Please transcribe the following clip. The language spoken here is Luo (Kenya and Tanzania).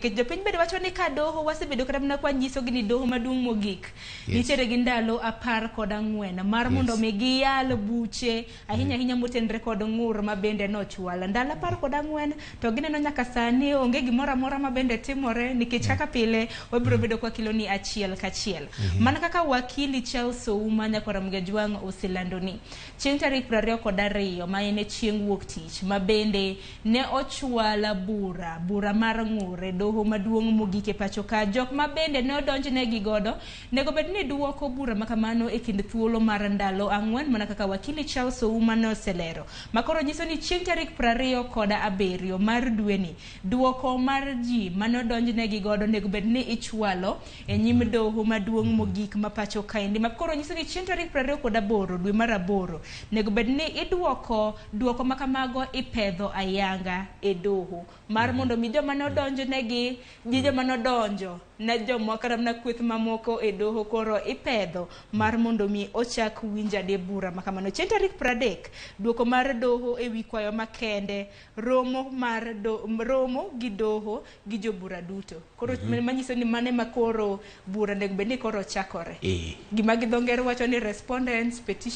Nikech jopiny bende wacho ni ka doho wasebedo kata mana kwa nyisogi ni doho maduong' mogik nitiere gi ndalo 14 mar mondo mi giyal buche ahinya ahinya motenre kod ng'ur ma bende nochwal ndalo 14 to gineno nyaka sani onge gimoro amora ma bende timore nikech kaka pile wabiro bedo kwa kilo ni achiel kachiel. Mana kaka wakili Charles Ouma nyakwar Mgajwang' oselando ni chieng' tarik 22 ma en chieng' wuok tich ma bende ne ochwal bura bura mar ng'ur e doho maduong' mogik e pacho ka. Jok ma bende ne odonjnegi godo nego bed ni duoko bura ma kamano e kind thuolo mar ndalo 4 mana kaka wakili Charles Ouma ne oselero. Ma koro nyiso ni chieng' tarik 27 mar dweni duoko mar ji mane odonjnegi godo nego bed ni ichwalo e nyim doho maduong' mogik ma pacho kaendi. Ma koro nyiso ni chieng' tarik 28 dwe mar 8 nego bed ni iduoko duoko ma kamago ipedho ayanga e doho mar mondo mi joma nodonjnegi gi joma nodonjo ne joma kata mana kweth mamoko e doho koro ipedho mar mondo mi ochak winjade bura ma kamano. Chieng' tarik 30 duoko mar doho ewi kwayo makende romo mar do, romo gi doho gi jobura duto. Koro manyiso ni mane ma koro bura onego bed ni koro chakore. Gima gi dho ngere wacho ni respondents petition.